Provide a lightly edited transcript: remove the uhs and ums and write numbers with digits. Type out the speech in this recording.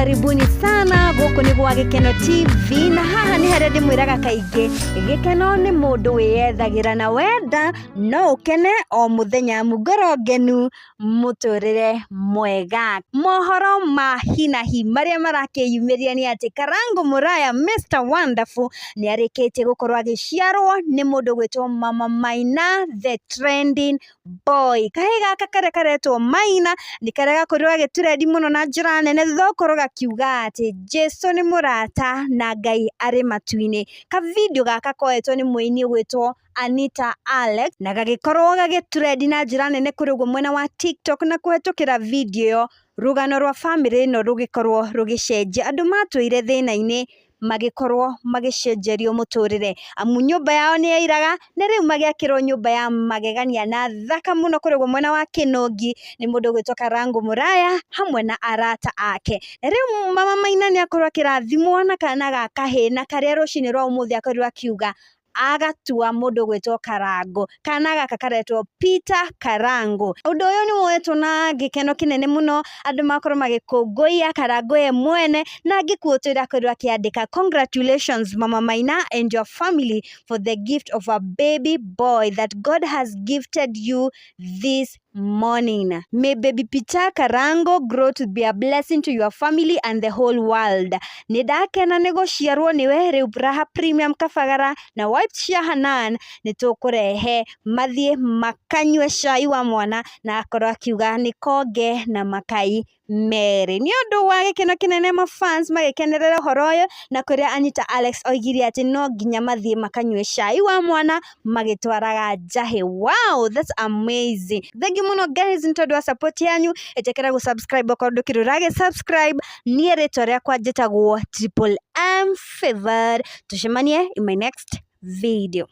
Karibuni sana gũkũ nĩ gwa Gĩkeno TV, na haha nĩ harĩa ndĩmwĩraga kaingĩ gĩkeno nĩ mũndũ wĩyethagĩra, na wenda no ũkene o mũthenya, amu ngoro ngenu mũtũrĩre mwega. Mohoro ma hinahi marĩa marakĩyumĩria nĩ atĩ Karango Mũraya Mr Wonderful nĩ arĩkĩtie gũkorwo agĩciarwo nĩ mũndũ ũgwĩtwo Mama Maina the trending boy. Kahĩĩ gaka karĩa karetwo Maina nĩ karĩa gakorirwo gagĩtũrendi mũno na njĩra nene thutha wa gũkorwo gakiuga atĩ Jesu nĩ mũrata na Ngai arĩ matu-inĩ. Ka video gaka koetwo nĩ mũini ũgwĩtwo Anita Alex na gagĩkorwo gagĩtrendi na njĩra nene kũrĩ ũguo mwena wa TikTok, na kũhetũkĩra video ĩyo rũgano rwa bamĩrĩ ĩno rũgĩkorwo rũgĩcenjia. Andũ matũire thĩna-inĩ magĩkorwo magĩcenjerio mũtũrĩre, amu nyũmba yao nĩ yairaga na rĩu magĩakĩrwo nyũmba ya magegania na thaka mũno kũrĩ ũguo mwena wa Kĩnũngi nĩ mũndũ ũgwĩtwo Karango Mũraya hamwe na arata ake. Na rĩu Mama Maina nĩ akorwo akĩrathimwo na kana ga kahĩĩ, na karĩa rũcinĩ rwa ũmũthĩ akorirwo akiuga agatua mũndũ ũgwĩtwo Karango. Kana gaka karetwo Peter Karango. Ũndũ ũyũ nĩ woetwo na gĩkeno kĩnene mũno, andũ makorwo magĩkũngũiya Karango ye mwene, na angĩkuo twĩra akorirwo akĩandĩka, "Congratulations, Mama Maina and your family, for the gift of a baby boy that God has gifted you this morning. May baby Peter Karango grow to be a blessing to your family and the whole world. Nĩ ndakena nĩ gũciarwo nĩwe. Rĩu Raha Premium Kabagara na wipes cia Hanan nĩ tũkũrehe mathiĩ makanyue cai wa mwana," na akorwo akiuga nĩ konge na makai merĩ. Nĩ ũndũ wa gĩkeno kĩnene, mafans magĩkenerera ũhoro ũyũ, na kũrĩa Anita Alex oigire atĩ no nginya mathiĩ makanyue cai wa mwana magĩtwaraga njahĩ. Wow, that's amazing. Thank you mũno guys nĩ tondũ wa support yanyu. Ĩtĩkĩra gũ subscribe okorwo ndũkĩrĩ ũragĩ subscribe. Niĩ rĩtwa rĩakwa njĩtagwo Triple M Favored. Tucemanie in my next video.